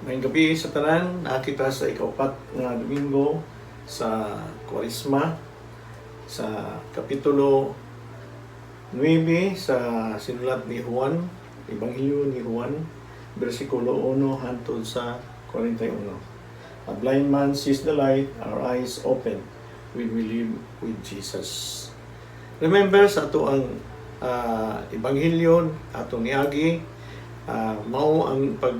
Maayong gabii sa tanan, naa kita sa ikaupat nga Domingo sa Kwaresma, sa Kapitulo 9 sa sinulat ni Juan, Ebanghelyo ni Juan, versikulo 1 hangtod sa 41. A blind man sees the light, our eyes open when we live with Jesus. Remember, sa ato ang Ebanghelyo atong niagi, mao ang pag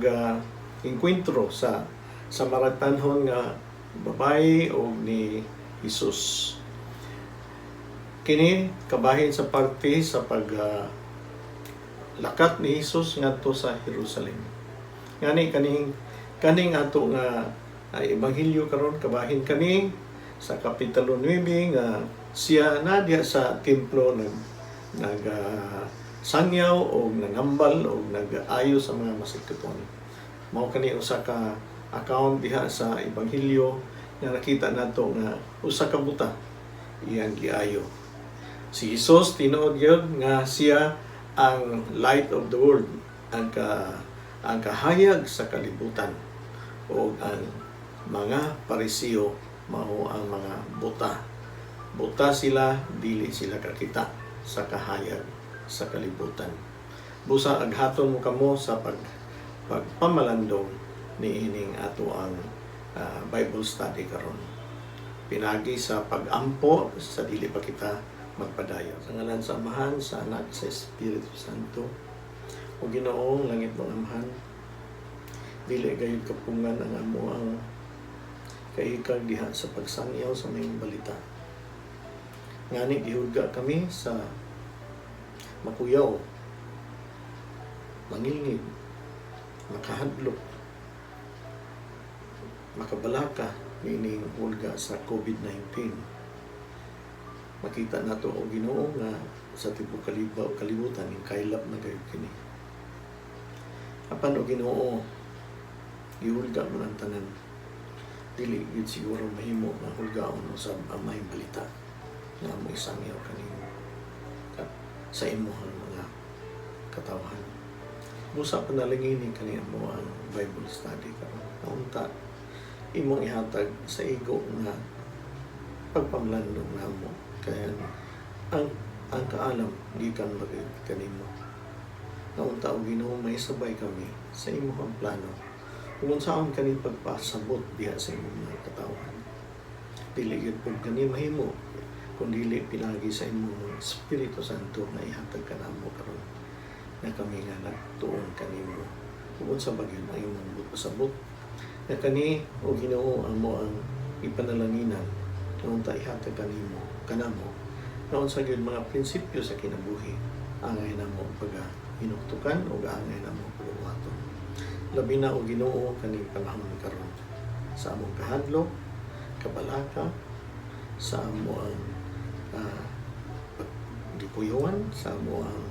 engkwentro sa Samaritanhon nga babae o ni Jesus. Kini kabahin sa parte sa pag lakat ni Jesus ngadto sa Jerusalem. Ngani kaning kaning ato nga ebanghelyo karon, kabahin kani sa Kapitulo 9 nga siya na diha sa templo nag nag sangyaw o nangambal o nag-ayo sa mga masakitonon. Mao kani usa ka account diha sa ebanghelyo nga nakita nato nga usa ka buta iyang giayo. Si Jesus, tinuod gyud nga siya ang light of the world, ang kahayag sa kalibutan, o ang mga Pariseo mao ang mga buta. Buta sila, dili sila kakita sa kahayag sa kalibutan. Busa aghaton mo kamo sa pagpamalandong niining ato ang Bible study karon. Pinagi sa pagampo sa dili pa kita magpadayon. Sa ngalan sa Amahan, sa Anak, sa Espiritu Santo. O Ginoong langit mong Amahan, dili gayud kapungan ang amo ang kahikag diha sa pagsangyaw sa Maayong Balita. Ngani gihulga kami sa makuyaw, mangilngig, makahadlok, makabalaka niining hulga sa COVID-19. Makita nato, o Ginoo, nga sa tibuok kalibutan ning kaylap na gayud kini. Apan, o Ginoo, gihulga mo ang tanan. Dili gyud siguro mahimo nga hulgaon usab ang Maayong Balita nga amo isangyaw kanimo sa imuhang mga katawhan. Busa panalangini kani mo ang Bible study karon. Naunta imong ihatag sa igo nga pagpamlandong namo, kaya ang kaalam gikan magyud kanimo. Naunta, o Ginoo, may sabay kami sa imong plano kung unsaon kani pagpasabot diha sa imong mga katawhan. Dili gyud pud kani mahimo kung dili pinagi sa imong Espiritu Santo nga ihatag kanamo karon nga kami nga nagtuon kanimo kung unsa ba gyud ang imong pasabot, nga kani, o Ginoo, amo ang ipanalanginan nga unta ihatag kanimo kanamo nga unsa gyud mga prinsipyo sa kinabuhi angay namo pag hinuktukan o angay namo pagabuhaton, labi na, o Ginoo, kaning panahon karon sa among kahadlok, kabalaka, sa amo ang gikuyawan, sa amo ang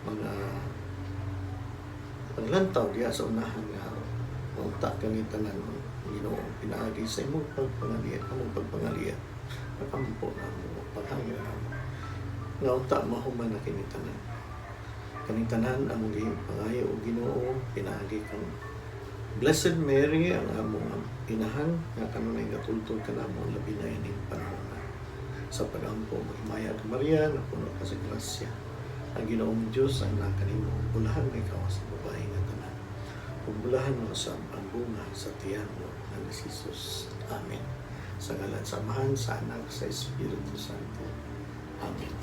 mga paglantaw diha sa unahan, nga unta kani tanan, Ginoo, pinaagi sa imong pagpangaliya, among pagpangaliya, pag-ampo namo, paghangyo namo nga unta mahuman na kini tanan. Kaning tanan among gipangayo, o Ginoo, pinaagi kang Blessed Mary, ang among inahan nga kanunay gatultol kanamo, labi na ining panahon na sa pagampo. Maghimaya ka, Maria, napuno ka sa grasya. Ang Ginoong Diyos ang naa kanimo. Bulahan na ikaw sa babae nga tanan. Ug bulahan mo sa ang bunga sa tiyan mo nga ni Jesus. Amen. Sa ngalan sa Amahan, sa Anak, sa Espiritu Santo. Amen.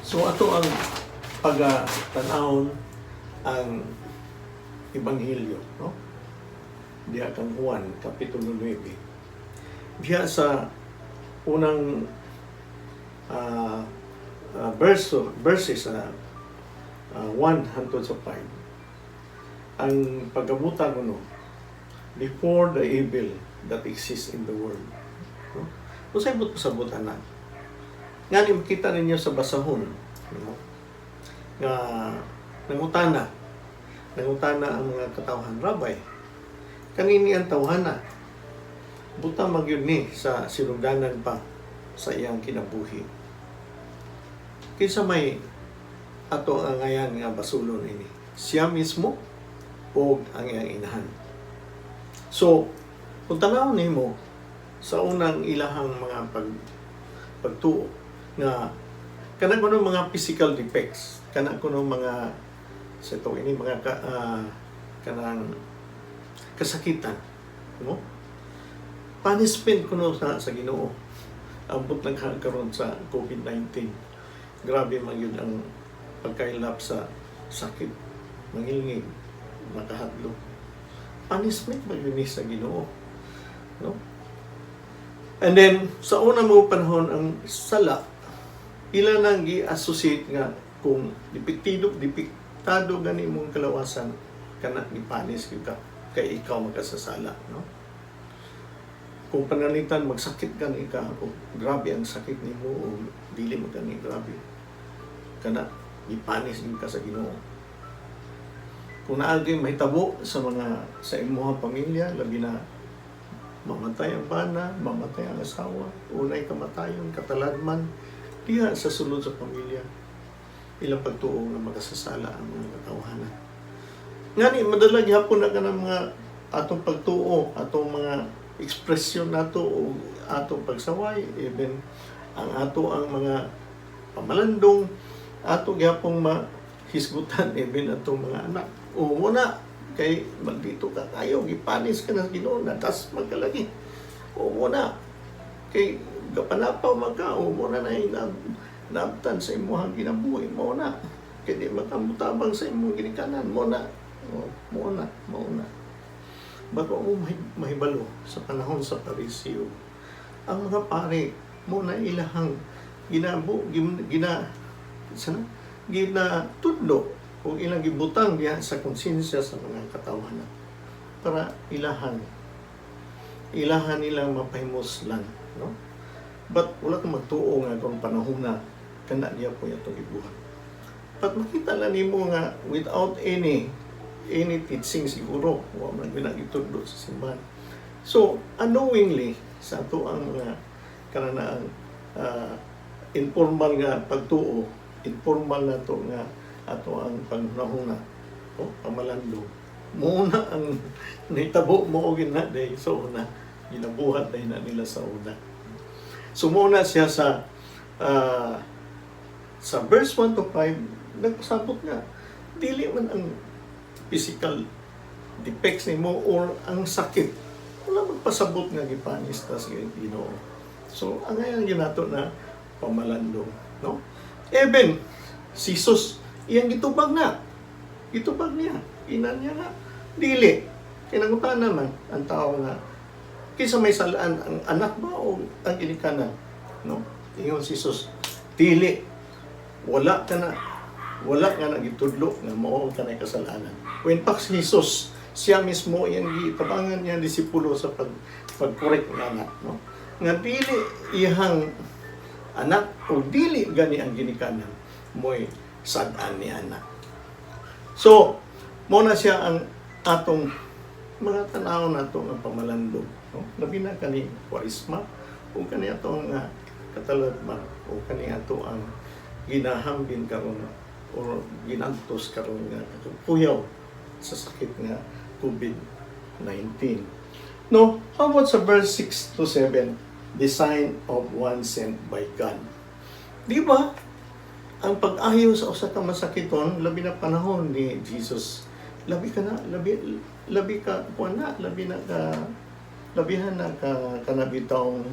So ato ang pagtanawon ang Ebanghelyo, no? Diha kang Juan, Kapitulo 9. Diha sa unang verses sa 1 hangtod sa 5. Ang pagabutan no, before the evil that exists in the world. No? Unsay buot pasabot ana? Ngani makita ninyo sa basahon, no? Nga nangutana ang mga katawhan, "Rabbi, kanini ang tawhana? Buta magyud ni sa sinugdanan pa sa iyang kinabuhi. Kinsa may ato ang angayan nga basulon ini?" Siya mismo o ang iyang inahan. So, kung tanaw nimo sa unang ilahang mga pagtuo nga kana kuno mga physical defects, kana kuno mga sa ito ini mga kanang kasakitan, no? Punishment kuno sa Ginoo. Ambot lang karon sa COVID-19. Grabe man yun ang pagkailap sa sakit, mangilngig, makahadlok. Punishment ba yun ni sa Ginoo? No? And then, sa una mo panahon, ang sala, ila nang gi-associate nga kung depektido, depektado gani mong kalawasan, kana gipunish gyud ka kay ikaw makasasala, no? Kung pananglitan magsakit gani ka o grabe ang sakit nimo o dili man gani grabe, kana gipunish gyud ka sa Ginoo. Kung naa gyud mahitabo sa mga sa imuhang pamilya, labi na mamatay ang bana, mamatay ang asawa, unay kamatayon, kataladman diha sa sulod sa pamilya, ilang pagtuo nga makasasala ang mga katawhanan. Ngani madala gihapon na kanang mga atong pagtuo, atong mga ekspresyon nato o atong pagsaway, even ang ato ang mga pamalandong, ato gihapong mahisgutan even atong mga anak. O muna kay maldito ka kayo, gipunish ka na sa Ginoo, natas magkalagi. O muna kay gapanapaw man ka, o muna na naabtan sa imuhang kinabuhi mo na kay di makamutabang sa imong ginikanan mo na. O, mo na, mo na. Bago mo mahibalo sa panahon sa Pariseo, ang mga pare mo na ilahang ginabo gina sana ginatudlo o ilang gibutang diha sa konsensya sa mga katawhanan para ilahan nilang mapahimuslan, no? But wala kang magtuo nga kung panahon na kana niya po itong gibuhat. But makita na nimo nga without any teaching siguro, wa man gitudlo sa simbahan. So unknowingly sa ato ang mga kanang informal nga pagtuo, informal na to nga ato ang panghunahuna o pamalandong, muna ang nahitabo mo og na day sa una, ginabuhat day na nila sa una. So muna siya sa verse 1 to 5, nagpasabot nga dili man ang physical defects nimo or ang sakit, wala magpasabot nga gipunish ta sa Ginoo. So ang ngayon ginato na pamalandong, no? Even si Jesus, iyang gitubag na, gitubag niya, ina niya nga dili kay nangutana man ang tao nga kinsa may salaan, ang anak ba o ang ginikanan, no? Ingon si Jesus, "Dili, wala ka na gitudlo nga mao ka na kasalanan." When fact si Jesus, siya mismo iyang gitabangan niya disipulo sa pag-correct nga na, no? Nga dili iyang anak o dili gani ang ginikanan mo'y sad-an ni anak. So, mo na siya ang atong mga tanaw nato nga pamalandong, no? Labi na kani Kwaresma o kani ato nga kataladman o kani ato ang ginahambin karon or ginantos karon nga kuyaw sa sakit nga COVID-19. No, how about sa verse 6 to 7, the sign of one sent by God? Di ba? Ang pag-ayo sa usa ka masakiton, labi na panahon ni Jesus, labi ka na, labi, labi ka, kuan na, labi na ka, labihan na ka, kanabitong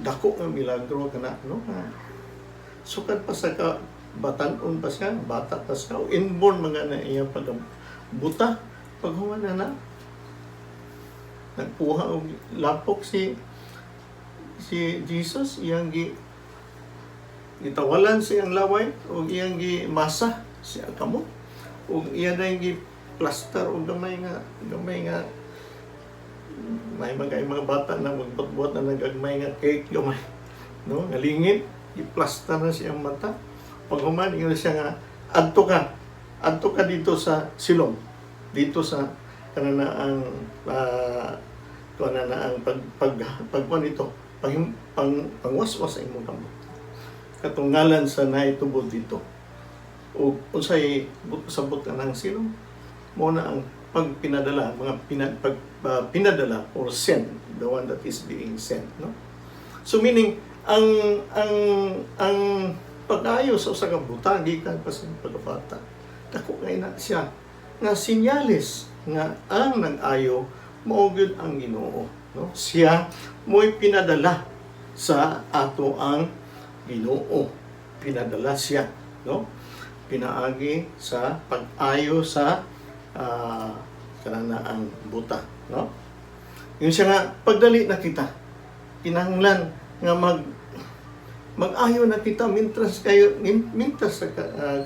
dako nga milagro kana, no? Nga, sukad pa sa ka, batanon pa siya, bata pa siya, o inborn mga na iya pagbuta, paghuman na na, nagkuha og lapok si Jesus, iyang gitawalan sa iyang laway ug iyang gimasa siya kamot ug iya na gi plaster og gamay nga may mga bata na magbuhat na nagagmay nga cake gamay, no, nga lingid, i-plaster na siyang mata. Pag human, ingon siya nga, "Adto ka, adto ka dito sa Silom, dito sa kanana ang kanana ang pag pag pagkuan dito, pang, pang pangwaswas sa imong kamot, katong ngalan sa naitubod dito." Ug unsay pasabot anang silong? Mao na ang pagpinadala, mga pinadala or sent, the one that is being sent, no? So meaning ang pag-ayo sa usa ka buta gikan pa sa pagkabata. Dako kay na siya nga sinyales nga ang nag-ayo mao gyud ang Ginoo, no? Siya mo'y pinadala sa ato ang Ginoo. Pinadala siya, no? Pinaagi sa pag-ayo sa kanana ang buta, no? Yun siya nga pagdali na kita, kinahanglan nga mag-ayo na kita mintras kayo mintras sa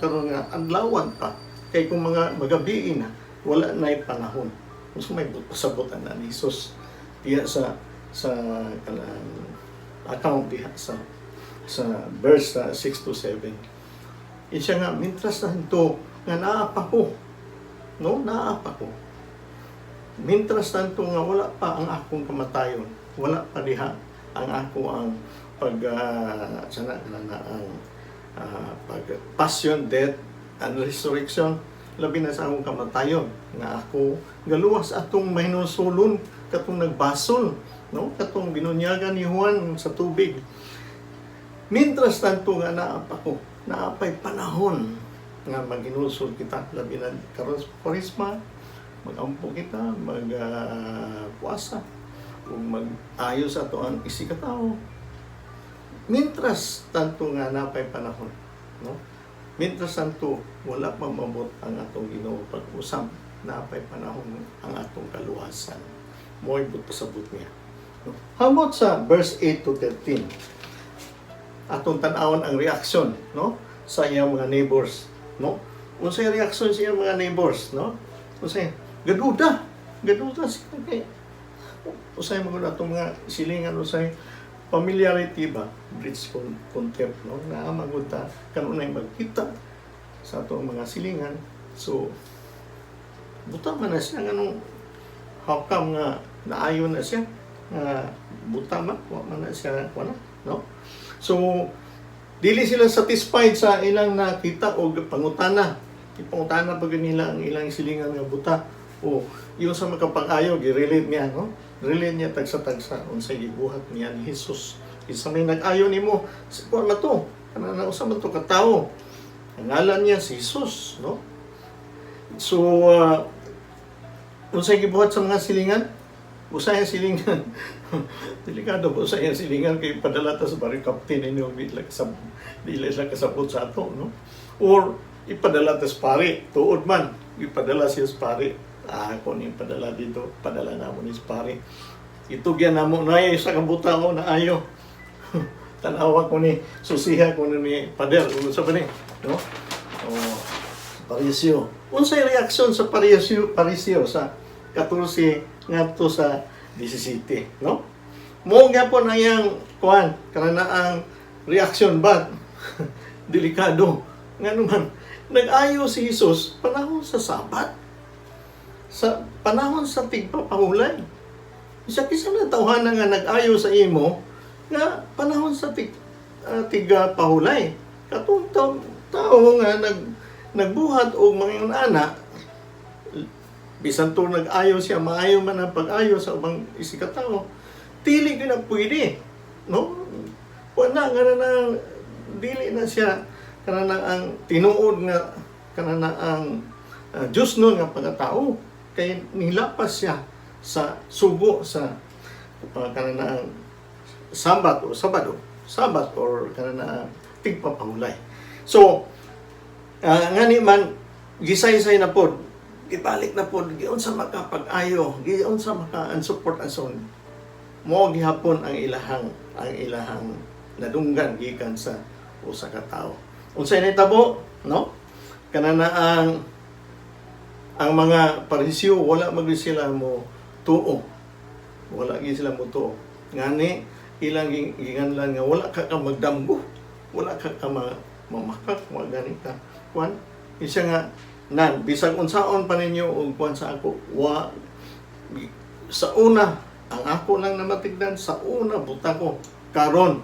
karon nga adlawan pa, kay kung mga magabi na, wala na'y panahon. Kung may pasabotan na ni Jesus diha sa kanang account diha sa verse 6 to 7. Yun siya nga mintras na ito nga naa pa ko, no, naa pa ko, mintras tanto nga wala pa ang akong kamatayon, wala pa diha ang ako ang pag sana na, na ang pag passion, death and resurrection, labi na sa akong kamatayon nga ako galuwas atong mahinulsulon, katong nagbasol, no, katong binunyagan ni Juan sa tubig. Mintras tanto nga naa pa ko, naa pay panahon nga maghinulsol kita, labi na karon sa Kwaresma, magampo kita, mag puasa ug mag-ayo sa ato ang isigkatawo. Mintras tanto nga napay panahon, no, mintras tanto wala pa maabot ang atong Ginoo pag-usab, napay panahon ang atong kaluwasan. Mo'y pasabot niya, no? How about sa verse 8 to 13? Atong tan-awon ang reaksyon, no, sa iyang mga neighbors, no? Unsay reaksyon sa iyang mga neighbors, no? Unsay gaduda, gaduda sila kay usay mga atong mga silingan, usay familiarity ba breeds contempt, no? Naa magud ta kanunay magkita sa atong mga silingan. So buta man na siya, nganong, how come nga naayo na siya nga buta man, wa man na siya wala, no? So dili sila satisfied sa ilang nakita o pangutana. Ipangutana pa gyud nila ang ilang silingan nga buta. O yung sa makapag-ayo, gi-relate niya, no? Relate niya tagsa-tagsa unsay gibuhat niya ni Jesus. Isa may nag-ayo nimo, si kuan na to. Kana na usa man to ka tawo. Ang ngalan niya si Jesus, no? So unsay gibuhat sa mga silingan? Usay ang silingan. Delikado ba usay ang silingan kay padala ta sa barangay captain ninyo, dili sila kasabot sa ato, no? Or ipadala ta sa pari, tuod man, ipadala siya sa pari. Ah, ako ni padala dito, padala namo ni sa pari. Itugyan namo na sa kabuta o na ayo. Tanawa ko ni susiha ko ni pader, unsa ba ni? No? Oh, Parisio. Unsay reaksyon sa Parisio sa 14 ngadto sa 17, no? Mo gyapon ang iyang kuan, kanana ang reaksyon ba? Delikado. Ngano man nag-ayo si Jesus panahon sa Sabat. Sa panahon sa tigpapahulay. Isa kisa na tawhana nga nag-ayo sa imo nga panahon sa tigpahulay. Katong tao nga nagbuhat og mga ana, bisan to nag-ayo siya, maayo man ang pag-ayo sa ubang isigkatao, dili gyud na pwede, no? Wala nga na dili na siya kanana ang tinuod nga kanana ang Diyos no nga pagkatao kay nilapas siya sa sugo sa kanana ang Sabat o Sabado, Sabat or kanana tigpapahulay. So ngani man gisaysay na pod, gibalik na pod, giunsa makapag-ayo, giunsa maka support ang son mo, gihapon ang ilahang nadunggan gikan sa usa ka tawo. Unsay nahitabo, no? Kanana ang mga Pariseo, wala magdi sila mo tuo. Wala gyud sila mo tuo. Ngani ilang ginganlan nga wala ka ka magdamgo, wala ka ka mamakak, wa gani ka kuan. Isa nga nan bisag unsaon pa ninyo og kuan sa ako, wa sa una ang ako lang namatigdan sa una, buta ko, karon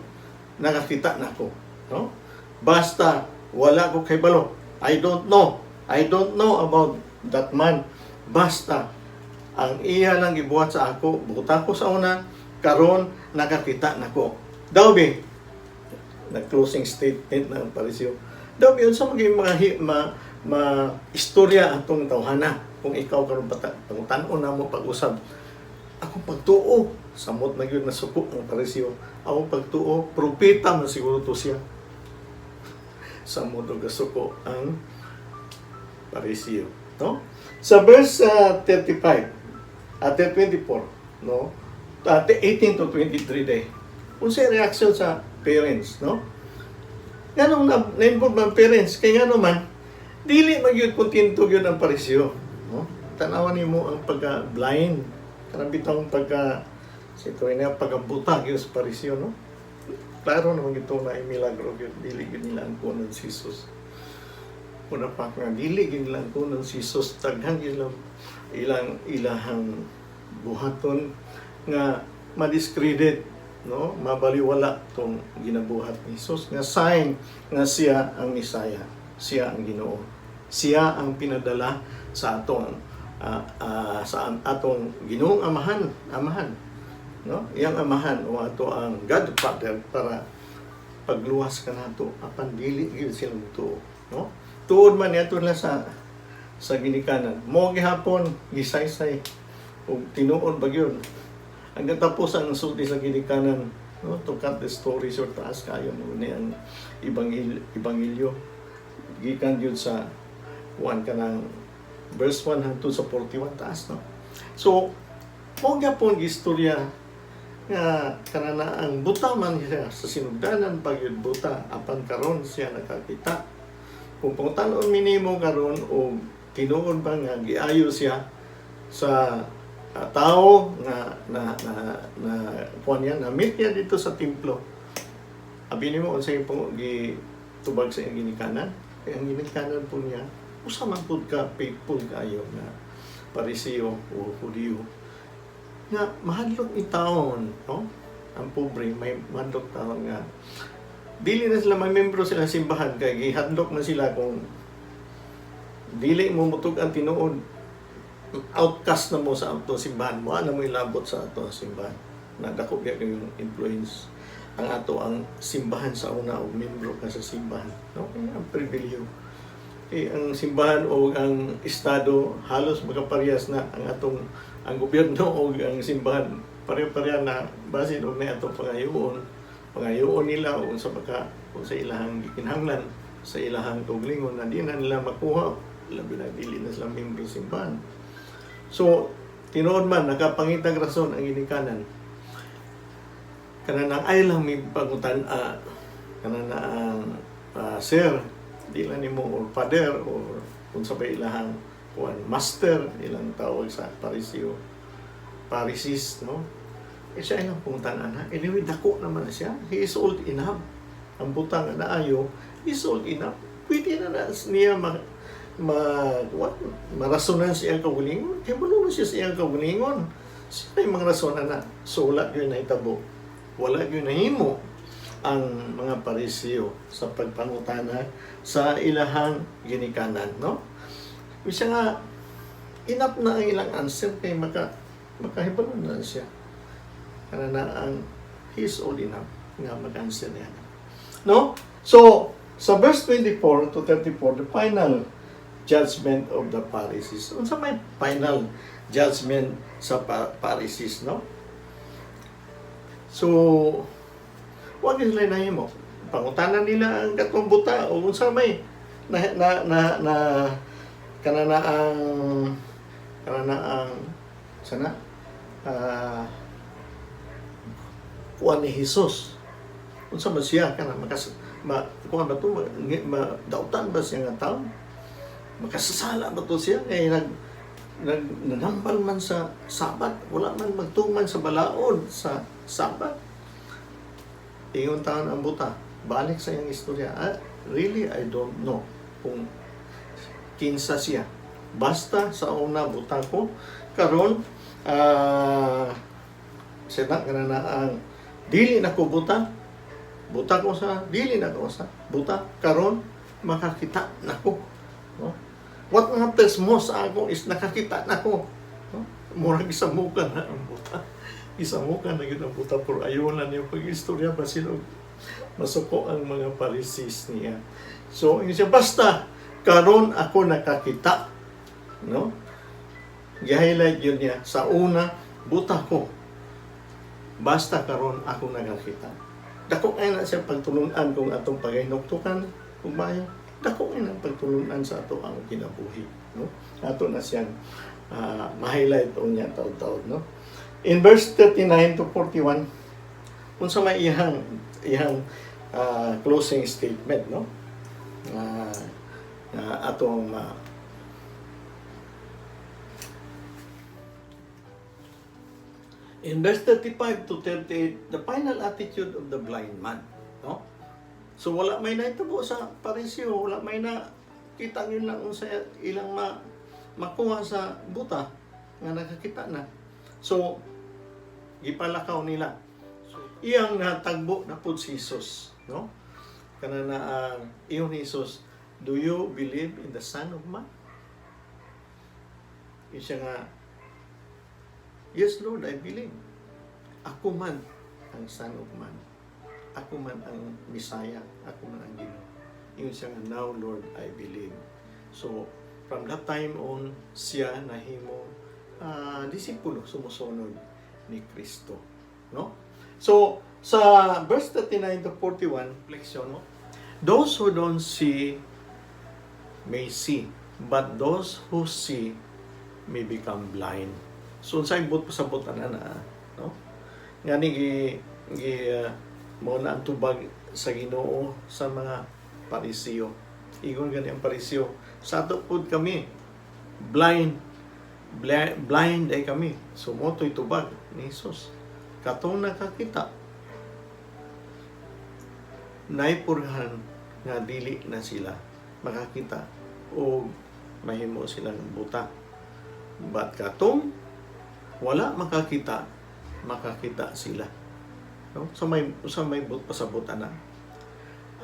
nakakita na ko, no? Basta wala ko kay balo. I don't know. I don't know about that man. Basta ang iya lang gibuhat sa ako, buta ko sa una, karon nakakita nako. Daw bi, nag-closing statement ng Pariseo. Daw bi, unsa maging mga ma istorya atong tawhana kung ikaw karon bata pangutan-on na mo pag-usab? Akong pagtuo, samot na gyud nasuko ang Pariseo. Akong pagtuo, propeta man siguro to siya. Samot og gasuko ang Pariseo, no? Sa verse 35 at 24, no? 18 to 23 day. Unsay reaction sa parents, no? Nganong na-involve ang parents? Kay ngano man, dili man gyud kontento gyud ang Pariseo, no? Tanawan nimo ang pagka-blind, kanang bitawng pagka sa ito na pagkabuta gyud sa Pariseo, no? Klaro naman ito na milagro gyud, dili gyud nila ang kunon si Jesus. Una pa nga dili gyud nila ang kunon si Jesus, daghan gyud ilang ilang ilahang buhaton nga madiscredit, no, mabaliwala tong ginabuhat ni Jesus nga sign nga siya ang Mesaya, siya ang Ginoo, siya ang pinadala sa atong sa atong Ginoong amahan, no, iyang amahan o ato ang God Father para pagluwas kanato. Apan dili gyud sila mutuo, no? Tuod man niadto nila sa ginikanan mo gihapon gisaysay og tinuod ba gyud. Hanggang tapos ang sulti sa ginikanan, no? To cut the story short, taas kayo mo ni ang ebanghelyo gikan gyud sa 1 kanang verse 1 hangtod sa 41, taas, no? So mo gyapon gistorya nga kanana ang buta man siya sa sinugdanan pag yun buta, apan karon siya nakakita. Kung pangutan-on mi nimo karon og tinuod ba nga giayo siya sa tao nga na na na kuan niya, na meet niya dito sa templo, abi nimo unsay pong gitubag sa iyang ginikanan? Kay ang ginikanan po niya usa man pud ka faithful kaayo nga Pariseo o Hudiyo nga mahadlok taon, no? Ang pobre may mahadlok taon nga dili na sila mamembro sila sa simbahan kay gihadlok na sila kung dili mo mutug ang tinuod, outcast na mo sa ato simbahan mo, ana mo ilabot sa ato simbahan. Nadako gyud yung influence ang ato ang simbahan sa una og membro ka sa simbahan, no? Kaya ang pribilehyo eh, ang simbahan o ang estado halos magkaparehas na. Ang atong ang gobyerno o ang simbahan pareho-pareha na basin og na atong pangayoon pangayoon nila o sa baka o sa ilahang gikinahanglan sa ilahang kaugalingon na di na nila makuha, labi na dili na sila membro sa simbahan. So tinuod man nakapangitag rason ang ginikanan kanang ay lang may pangutan kanang ang sir di lang nimo or father or kung sa ba ilahang kuan, master ilang tawag sa Pariseo, Pharisees, no? Eh siya ilang pangutan ana. Anyway, dako naman na siya, he is old enough. Ang butang nga naayo, he is old enough, pwede na na niya ma, ma what, marasonan sa iyang kaugalingon kay bulo siya sa iyang kaugalingon, siya yung mga rason ana. So wala gyud nahitabo, wala gyud nahimo ang mga Pariseo sa pagpangutana sa ilahang ginikanan, no? Bisa nga enough na ang ilang answer kay makahibalo na siya. Kana na ang he is old enough nga mag-answer niya. No? So, sa verse 24 to 34, the final judgment of the Pharisees. Unsa may final judgment sa Pharisees, no? So, wag sila nahimo. Pangutanan nila ang katong buta o unsa may na na na, na kana na ang sana kuan ni Jesus, unsa man siya kana makas ma kuan ba to, ma, dautan ba siya nga tao, makasasala ba to siya kay nag nag nanambal man sa Sabat, wala man magtuman sa balaod sa Sabat? Ingon taon ang buta, balik sa iyang istorya, "Ah, really I don't know kung kinsa siya. Basta sa una buta ko, karon siya na kana na ang dili na ko buta, buta ko sa dili na ko sa buta karon." makakita nako, no? What matters most sa ako is nakakita nako, no? Murag gisamukan na ang buta. Gisamukan na gyud ang buta, pero ayaw na niya pag-istorya basin og masuko ang mga Pharisees niya. So, ingon siya, "Basta karon ako nakakita," no? Gi-highlight yun niya. Sa una, buta ko. Basta karon ako nakakita. Dako kay na siya pagtulunan kung atong pagahinuktukan kung maayo. Dako kay na pagtulunan sa ato ang kinabuhi, no? Ato na siyang ma-highlight unya taud-taud, no? In verse 39 to 41, unsa may iyang closing statement, no? Nga atong ma In verse 35 to 38, the final attitude of the blind man, no? So wala may nahitabo sa Pariseo, wala may na kita yun lang unsa ilang makuha sa buta nga nakakita na. So gipalakaw nila. So, iyang natagbo na pud si Jesus, no? Kana na ang ingon ni Jesus, "Do you believe in the Son of Man?" Ingon siya nga, "Yes, Lord, I believe. Ako man ang Son of Man. Ako man ang Messiah. Ako man ang Ginoo." Ingon siya nga, "Now, Lord, I believe." So, from that time on, siya nahimo disipulo, sumusunod ni Kristo. No? So, sa verse 39 to 41, reflection, no? Those who don't see may see, but those who see may become blind. So, unsay buot pasabot ana na, no? Ngani gi gi mao na ang tubag sa Ginoo sa mga Pariseo. Ingon gani ang Pariseo, sa ato pud kami blind blind, blind ay kami. So mao to'y tubag ni Jesus. Katong nakakita, naipurhan nga dili na sila makakita o mahimo silang buta. But katong wala makakita, makakita sila. No? So may buot pasabot ana.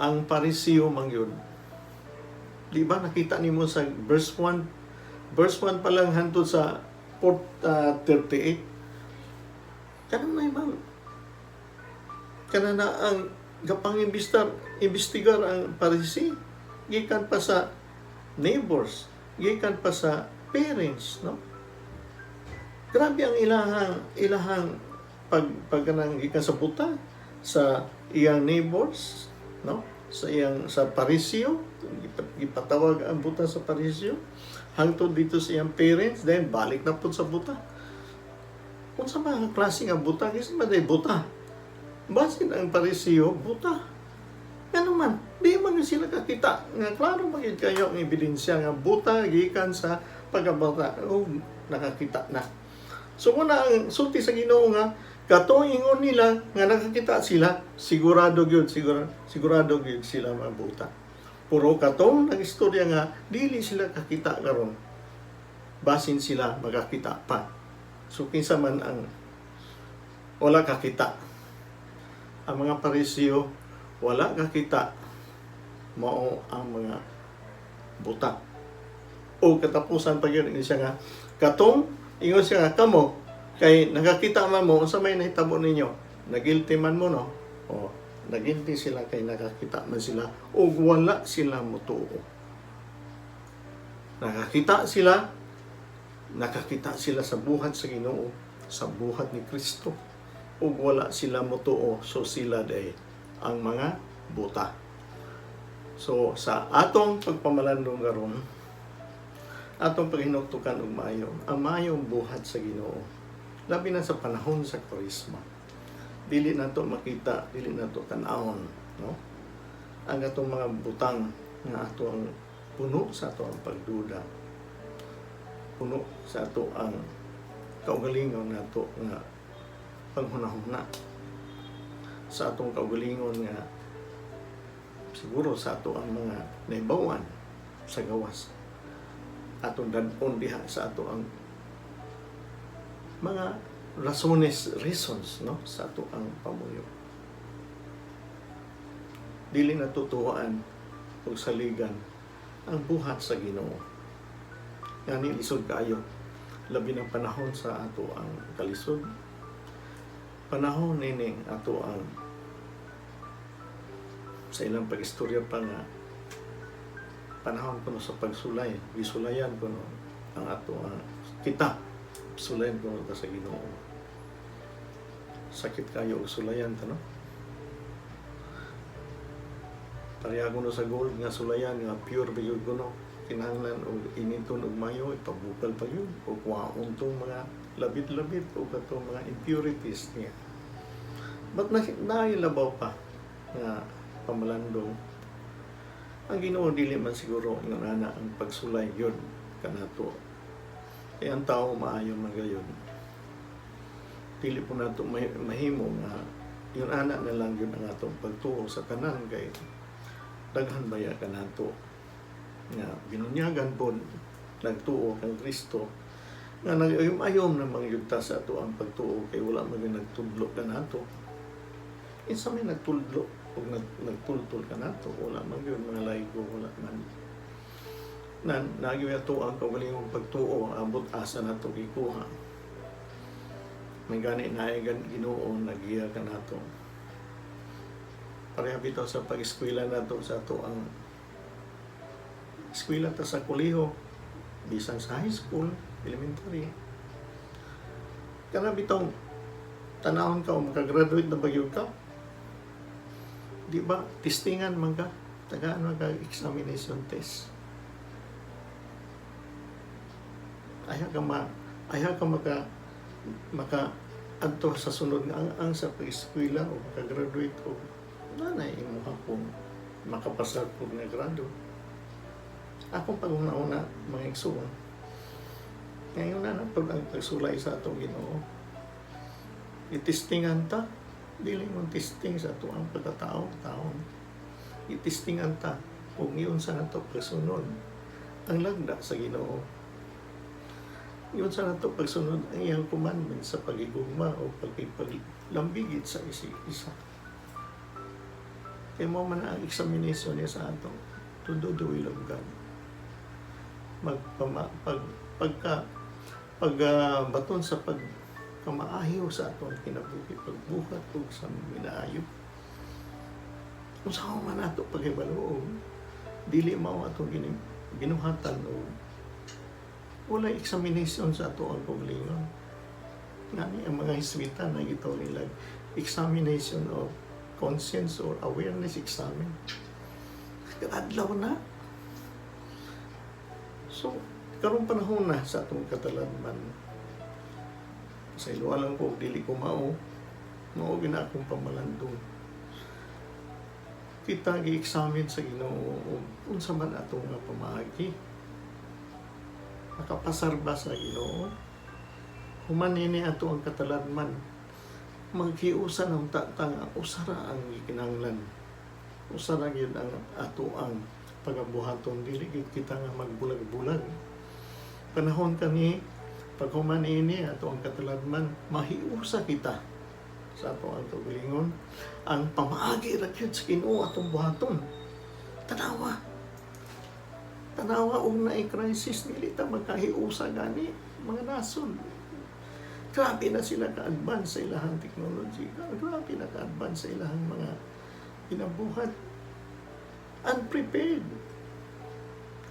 Ang Pariseo man yun, di ba nakita nimo sa verse 1, verse 1 pa lang hantod sa 4, 38, kanang may mang kana na ang gapang imbestigar ang Parisi gikan pa sa neighbors, gikan pa sa parents, no? Grabe ang ilahang pag kanang gikan sa buta, sa iyang neighbors, no? Sa iyang sa Pariseo, gipatawag ang buta sa Pariseo hangtod dito sa iyang parents, then balik na pud sa buta. Kung sa mga klase nga buta, kasi man buta. Basin ang Pariseo, buta. Ngano man, di man yun sila kakita. Nga klaro man gyud kayo ang ebidensya nga buta gikan sa pagkabata o nakakita na. So muna ang sulti sa Ginoo nga katong ingon nila nga nakakita sila, sigurado gyud, sigurado, sigurado gyud sila mabuta. Puro katong nag-istorya nga dili sila kakita karon, basin sila makakita pa. So kinsa man ang wala kakita? Ang mga Pariseo wala kakita, mao ang mga buta. O katapusan pa yun, ingon siya nga katong ingon siya nga kamo kay nakakita man mo, unsa may nahitabo ninyo? Nagilty man mo, no? O nagilty sila kay nakakita man sila ug wala sila motuo. Nakakita sila, nakakita sila sa buhat sa Ginoo, sa buhat ni Kristo, ug wala sila motuo. So sila day ang mga buta. So sa atong pagpamalandong karon, atong paghinuktukan og maayo ang maayong buhat sa Ginoo, labi na sa panahon sa Kwaresma. Dili nato makita, dili nato tan-awon, no, ang atong mga butang nga ato ang puno sa ato ang pagduda, puno sa ato ang kaugalingon nato nga panghunahuna, sa atong kaugalingon nga siguro sa ato ang mga nahibawan sa gawas, atong dad-on diha sa ato ang mga rasones, reasons, no, sa ato ang pamuyo. Dili natutuwaan ug saligan ang buhat sa Ginoo. Ngani lisod kaayo, labi ng panahon sa ato ang kalisod. Panahon nining ato ang sa ilang pag-istorya pa nga panahon kuno sa pagsulay, gisulayan kuno ang ato ang kita, sulayan kuno ta sa Ginoo. Sakit kayo og sulayan ta, no? Pareha kuno sa gold nga sulayan nga pure ba yun kuno, kinahanglan og initon og mayo, ipabukal pa yun o kuhaon tong mga labit-labit o katong mga impurities niya. But na nailabaw pa nga pamalandong ang Ginoo, dili man siguro nga nana ang pagsulay yun kanato. Kaya ang tao maayo man gayon. Dili po nato mahimo nga yun ana na lang yun ang atong pagtuo sa tanan, kay daghan baya kanato nga binunyagan po, nagtuo kang Kristo, nga nag-ayom-ayom na mga yun ta sa ato ang pagtuo, kay wala man gyud nagtudlo kanato. Insa may nagtudlo o nagtultol kanato? Wala man yun, mga laygo, wala man na nagyo ato ang kaugalingong pagtuo, abot asa nato gikuha. May gani na gan Ginoo nagiya kanato. Pareha bitaw sa pag-eskwela nato, sa ato ang eskwela ta sa koleho, bisan sa high school, elementary, kana bitong tanawon ka o makagraduate na ba gyud ka, di ba? Testingan man ka, tagaan man ka examination test. Ayaw ka maka maka adto sa sunod nga ang sa pag-eskwela o makagraduate o nanay imo ka kung makapasar po nga grado. Akong pag-una-una, mga igsoon, ngayon na na pag ang pagsulay sa atong Ginoo, itestingan ta, dili mo testing sa ato ang pagkatao taon, itestingan ta kung iyon sa nato pagsunod ang lagda sa Ginoo, yun sa nato pagsunod ang iyang commandment sa pagigugma o pagkipaglambigit sa isi isa. Kaya mo man ang examination niya sa ato to do the will of God. Magpama, pag, pagka pag baton sa pag kamaayo sa atong kinabuhi, pagbuhat og sa minaayo, unsa man ato paghibalo, dili mao atong ginuhatan o wala examination sa ato ang kaugalingon. Ngani ang mga Heswita na gitawag nila examination of conscience or awareness examen. Adlaw na. So, karong panahon na sa atong katalanman, sa lang ko, dili ko mao, mao gina akong pamalandong. Kita gi-examine sa Ginoo unsa man atong nga pamaagi. Nakapasar ba sa Ginoo? Human ini ato ang katalanman, maghiusa ng tatang usara ang gikinahanglan. Usara gyud ang ato ang pagabuhaton, dili gyud kita nga magbulag-bulag. Panahon kani, paghuman ini ato ang kataladman, mahiusa kita sa ato ang kaugalingon. Ang pamaagi ra gyud sa Ginoo atong buhaton. Tanawa. Tanawa og naay crisis, dili ta magkahiusa gani, mga nasod. Grabe na sila ka-advance sa ilahang technology. Grabe na ka-advance sa ilahang mga ginabuhat. Unprepared.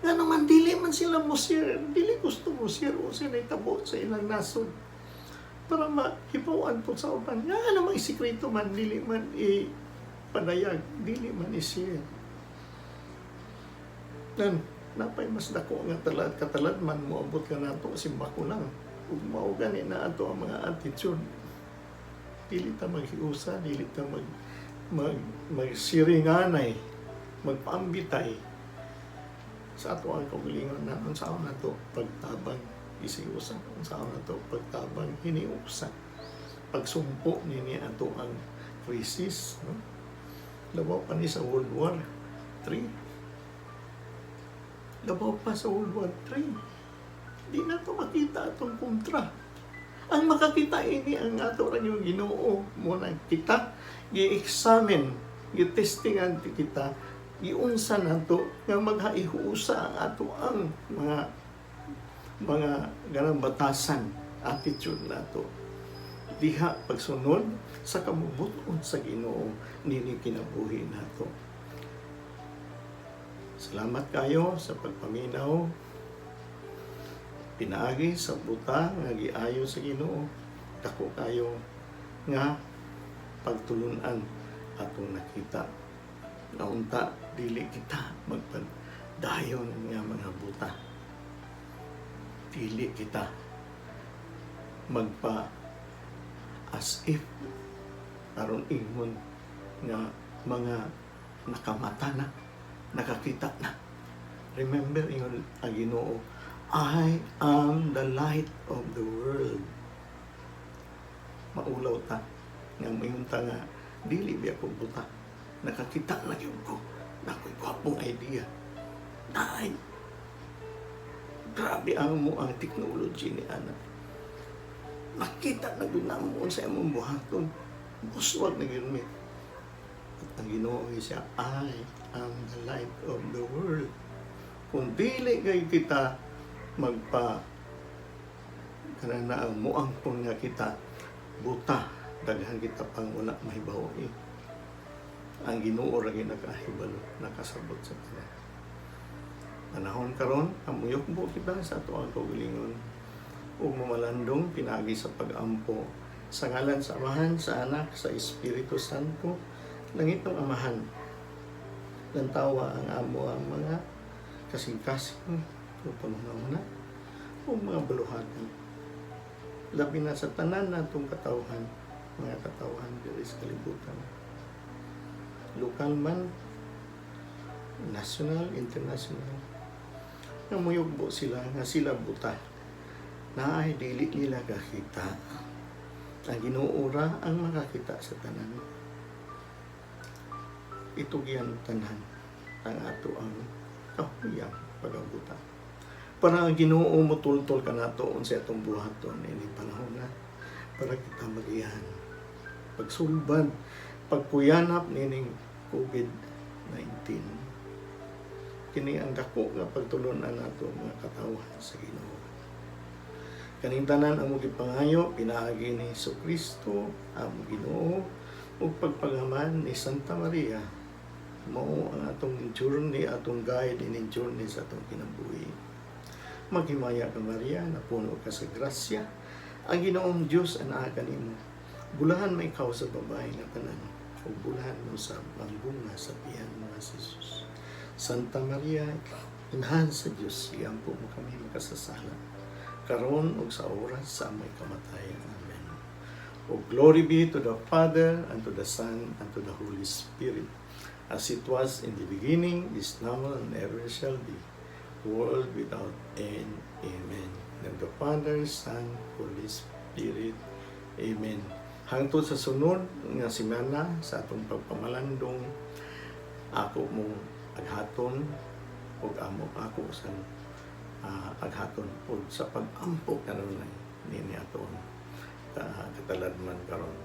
Nga naman, dili man sila mo share. Dili gusto mo share o sila itabo sa ilang nasod para mahibawan po sa uban. Nga naman isikreto man, dili man ipadayag, dili man i-share. Nan, napay mas dako nga talad, katalad man moabot ka nato, simbako lang. Ug mao gani na ato ang mga attitude. Dili ta maghiusa, dili ta mag mag magsiringanay, magpaambitay sa ato ang kaugalingon na unsaon nato pagtabang isiusa, unsaon nato pagtabang hiniusa, pagsumpo nini ato ang crisis, no? Labaw pa ni sa World War III. Labaw pa sa World War III. Di na to makita atong kontra. Ang makakita ini ang ato ra yung Ginoo mo na kita gi-examine, gi-testingan kita. Giunsa nato nga maghaihusa ang ato ang mga ganang batasan, attitude nato diha pagsunod sa kabubut-on sa Ginoo nini kinabuhi nato. Salamat kayo sa pagpaminaw pinaagi sa buta nga giayo sa Ginoo. Dako kayo nga pagtulunan atong nakita nga unta dili kita magpadayon nga mga buta, dili kita magpa as if aron ingon nga mga nakamata na, nakakita na. Remember, ingon ang Ginoo, "I am the light of the world." Maulaw ta nga moingon ta nga dili biya ko buta, nakakita na gyud ko, nakoy gwapong idea. Nay, grabe ang mo ang technology ni ana, nakita na gyud namo unsa imong buhaton, buswag na gyud mi. At ang Ginoo siya, "I am the light of the world." Kung dili kay kita magpa kanang na ang muangkon nga kita buta, daghan kita pang wala mahibaw eh. Ang Ginoo ra gyud nakahibalo, nakasabot sa tanan. Panahon karon ang muyukbo kita sa ato ang kaugalingon ug mamalandong pinaagi sa pag-ampo sa ngalan sa Amahan, sa Anak, sa Espiritu Santo. Langitnong Amahan, lantawa ang amo ang mga kasing-kasing o panghuna o mga baluhatan. Labi na sa tanan natong katawhan, mga katawhan diri sa kalibutan. Lokal man, national, international. Nga muyugbo sila, nga sila buta. Na ay dili nila kakita. Ang Ginoo ra ang makakita sa tanan. Itugyan tanan ang ato ang kahuyang pagabuta. Para ang Ginoo mutultol kanato unsa atong buhaton ini panahon na para kita magiyahan. Pagsulbad, pagkuyanap nining COVID-19. Kini ang dako nga pagtulunan nato, mga katawhan sa Ginoo. Kaning tanan ang gipangayo pinaagi ni Hesus Kristo ang Ginoo ug pagpagaman ni Santa Maria, mao ang atong journey, atong guide in journey sa atong kinabuhi. Maghimaya ka, Maria, napuno ka sa grasya. Ang Ginoong Dios anaa kanimo. Bulahan may ikaw sa babae nga tanan ug bulahan mo sa ang bunga sa tiyan mo nga si Jesus. Santa Maria, Inahan sa Dios, iampo mo kami makasasala karon ug sa oras sa among kamatayan. Amen. O glory be to the Father, and to the Son, and to the Holy Spirit, as it was in the beginning, is now, and ever shall be, world without end. Amen. In the Father, Son, Holy Spirit. Amen. Hangtod sa sunod nga semana sa atong pagpamalandong, ako mo aghaton ug amo ako sa aghaton ug sa pag-ampo karon nini aton kataladman karon.